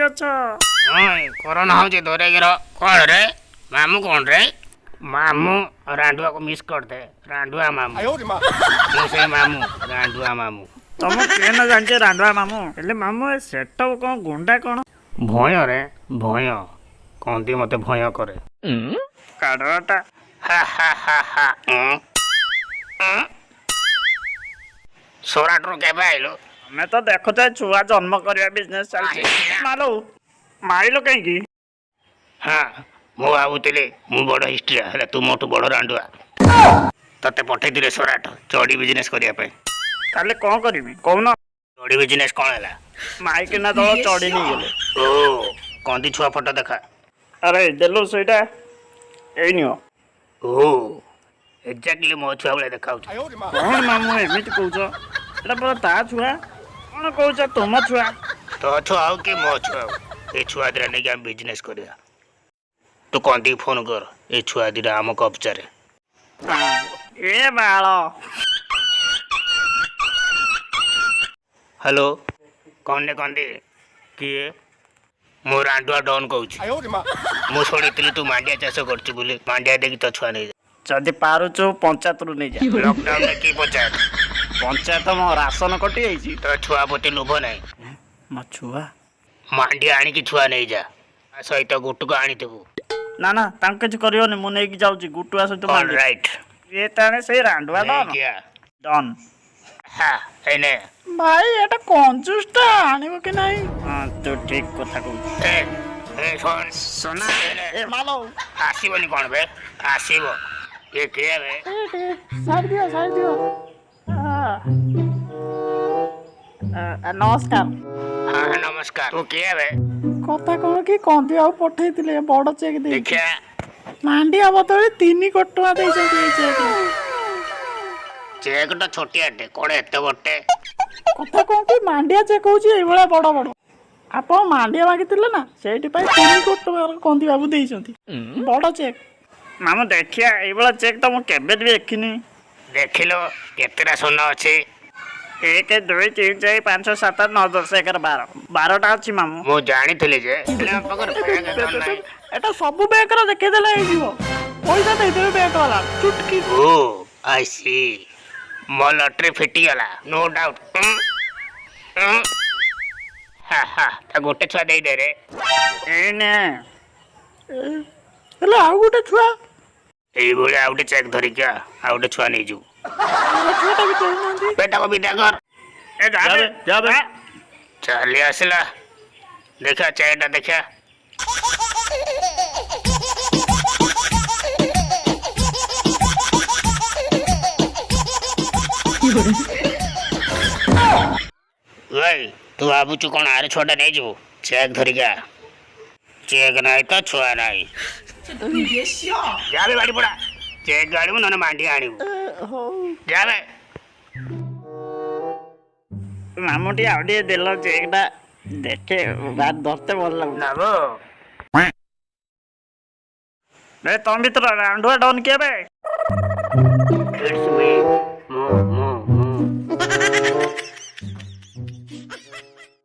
ଅଛ? ହଁ, କରୋନା ହଉଛି, ଦୂରେଇକି ରହ। କଣ ରେ ମାମୁଁ? କଣ ରେ ମାମୁଁ? ରାଣ୍ଡୁଆକୁ ମିସ୍ କରିଦେ। ରାଣ୍ଡୁଆ ମାମୁଁ, ମୁଁ ସେଇ ମାମୁଁ, ରାଣ୍ଡୁଆ ମାମୁଁ। ତମ କିଏ ନ ଜାଣିଛ ରାଣ୍ଡୁଆ ମାମୁଁ। ହେଲେ ମାମୁଁ, ଏ ସେଟଅପ୍ କଣ? ଗୁଣ୍ଡା କଣ? ଭୟରେ ଭୟ କହନ୍ତି, ମତେ ଭୟ କରେ। କାଡରାଟା। ହା ହା ହା ହା। ଉଁ, ଉଁ। ସୁରାଟରୁ କେବେ ଆଇଲୁ? ଆମେ ତ ଦେଖୁଛ, ଏ ଛୁଆ ଜନ୍ମ କରିବା ବିଜନେସ ଚାଲିଛି। ମାଲୋ, ମାରିଲ କାହିଁକି? ହଁ, ମୁଁ ଭାବୁଥିଲି ମୁଁ ବଡ ହିଷ୍ଟ୍ରିଆ, ହେଲେ ତୁ ମୋଠୁ ବଡ ରାଣ୍ଡୁଆ। ତତେ ପଠେଇଥିଲେ ସୁରାଟ ଚଢି ବିଜନେସ କରିବା ପାଇଁ। ତାହେଲେ କଣ କରିବି କହୁନ? ଚଢି ବିଜନେସ କଣ ହେଲା? ମାଇକିନା ଦଳ ଚଢି ନେଇଗଲେ। ଓ, କନ୍ଦି ଛୁଆ ଫଟୋ ଦେଖା। ଆରେ ଦେଲୁ ସେଇଟା, ଏଇ ନିଅ। ଓ, ଏକ୍ଜାକ୍ଟଲି ମୋ ଛୁଆ ଭଳିଆ ଦେଖାଉଛି। କଣ ମାମୁଁ ଏମିତି କହୁଛ? ଏଟା ପରା ତା ଛୁଆ। କଣ କହୁଛ ତୁମ ଛୁଆ? ତୋ ଛୁଆ ହଉ କି ମୋ ଛୁଆ ହଉ, ଏ ଛୁଆ ଦିଟା ନେଇକି ଆମେ ବିଜନେସ କରିବା। ତୁ କନ୍ଦିକି ଫୋନ କର, ଏ ଛୁଆ ଦିଟା ଆମ କବଜାରେ। ଏ ବାଳ। ହ୍ୟାଲୋ, କଣ କନ୍ଦି? କିଏ? ମୁଁ ରାଣ୍ଡୁଆ ଡନ୍ କହୁଛି। ମୁଁ ଶୁଣିଥିଲି ତୁ ମାଣ୍ଡିଆ ଚାଷ କରୁଛୁ ବୋଲି। ମାଣ୍ଡିଆ ଦେଇକି ତୋ ଛୁଆ ନେଇଯା। ଯଦି ପାରୁଛୁ ପଞ୍ଚାୟତରୁ ନେଇଯା। ଲକଡାଉନରେ କି ପଞ୍ଚାୟତ? ପଞ୍ଚାୟତ, ମୋ ରାସନ କଟି ଯାଇଛି। ତୋ ଛୁଆ ପ୍ରତି ଲୋଭ ନାହିଁ? ମୋ ଛୁଆ? ମାଣ୍ଡିଆ ଆଣିକି ଛୁଆ ନେଇଯା, ତା ସହିତ ଗୁଟୁକ ଆଣିଥିବୁ। ନା ନା, ତାଙ୍କୁ କିଛି କରିବନି। ମୁଁ ନେଇକି ଯାଉଛି ଗୁଟୁଆ ସହିତ ଅଲ୍ ମାଣ୍ଡିଆ। ରାଇଟ୍। ଇଏ ତାହେଲେ ସେଇ ରାଣ୍ଡୁଆ ଡନ୍। ନେଇକି ଆ। ଡନ୍। ହଁ, ଏଇନେ। ଭାଇ, ଏଟା କଞ୍ଜୁସଟା, ଆଣିବ କି ନାହିଁ? ହଁ, ତୁ ଠିକ କଥା କହୁଛୁ। ଏ ଏ ଶୁଣ। ସୋନା। ଏଇନେ। ଏ ମାଲୋ। ଆସିବନି କଣ ବେ? ଆସିବ। ଇଏ କିଏ ବେ? ସାଇଡ୍ ଦିଅ, ସାଇଡ୍ ଦିଅ। ନମସ୍କାର। ହଁ, ନମସ୍କାର। ତୁ କିଏ ବେ? କଥା କଣ କି, କନ୍ଦି ଆଉ ପଠେଇଥିଲେ ବଡ ଚେକ୍ ଦେଇକି। ଦେଖିଆ। ମାଣ୍ଡିଆ ବଦଳରେ 3 କୋଟି ଟଙ୍କା ଦେଇଛନ୍ତି ଏଇ ଚେକ୍। ଚେକ୍ ଟା ଛୋଟିଆଟେ, କଣ ଏତେ ବଡ଼ଟେ? କଥା କଣ କି, ମାଣ୍ଡିଆ ଚେକ୍ ହଉଛି ଏଇଭଳିଆ ବଡ ବଡ। ଆପଣ ମାଣ୍ଡିଆ ମାଗିଥିଲେ ନା, ସେଇଥିପାଇଁ 3 କୋଟି ଟଙ୍କାର କନ୍ଦି ବାବୁ ଦେଇଛନ୍ତି ବଡ ଚେକ୍। ମାମୁଁ, ଦେଖିଆ, ଏଇଭଳିଆ ଚେକ୍ ତ ମୁଁ କେବେ ବି ଦେଖିନି। ଦେଖିଲୁ କେତେଟା ଶୂନ ଅଛି? 1, 2, 3, 4, 5, 6, 7, 8, 9, 10, 11, 12। 12ଟା ଅଛି ମାମୁଁ। ମୁଁ ଜାଣିଥିଲି ଯେ, ହେଲେ ଆମ ପାଖରେ ବ୍ୟାଙ୍କ ଆକାଉଣ୍ଟ ନାହିଁ। ଏଟା ସବୁ ବ୍ୟାଙ୍କର ଦେଖେଇଦେଲେ ହେଇଯିବ, ପଇସା ଦେଇଦେବେ ବ୍ୟାଙ୍କ ବାଲା ଚୁଟକି। ଓ, I C, ମୋ ଲଟେରୀ ଫିଟିଗଲା, ନୋ ଡାଉଟ୍। ହା ହା, ତା ଗୋଟେ ଛୁଆ ଦେଇଦେ ରେ। ଏଇନେ। ହେଲେ ଆଉ ଗୋଟେ ଛୁଆ? ଏଇଭଳିଆ ଆଉ ଗୋଟେ ଚେକ୍ ଧରିକି ଆ, ଆଉ ଗୋଟେ ଛୁଆ ନେଇଯିବୁ। ଛୁଆଟା ବି କହୁନାହାନ୍ତି। ବେଟାକୁ ବିଦା କର। ଏ ଯା ବେ, ଯା ବେ। ଯା। ଚାଲି ଆସିଲା। ଦେଖିଆ, ଚେକ୍ଟା ଦେଖିଆ। ଭାଇ, ତୁ ଭାବୁଛୁ କଣ ଆରେ ଛୁଆଟା ନେଇଯିବୁ? ଚେକ୍ ଧରିକି ଆ। ଚେକ୍ ନାହିଁ ତ ଛୁଆ ନାହିଁ। ଯା ବେ ବାଡ଼ି ପଡା, ଚେକ୍ ଆଣିବୁ ନହେଲେ ମାଣ୍ଡିଆ ଆଣିବୁ। ହଉ। ଯା ବେ। ମାମୁଁ, ଟିକେ ଆଉ ଟିକେ ଦେଲ, ଚେକ୍ଟା ଦେଖେ, ଭାରି ଧରତେ ଭଲ ଲାଗୁଛି। ନବୁ? ଏ, ତମ ଭିତରେ ରାଣ୍ଡୁଆ ଡନ୍ କିଏ ବେ? It's me, ମୁଁ ମୁଁ।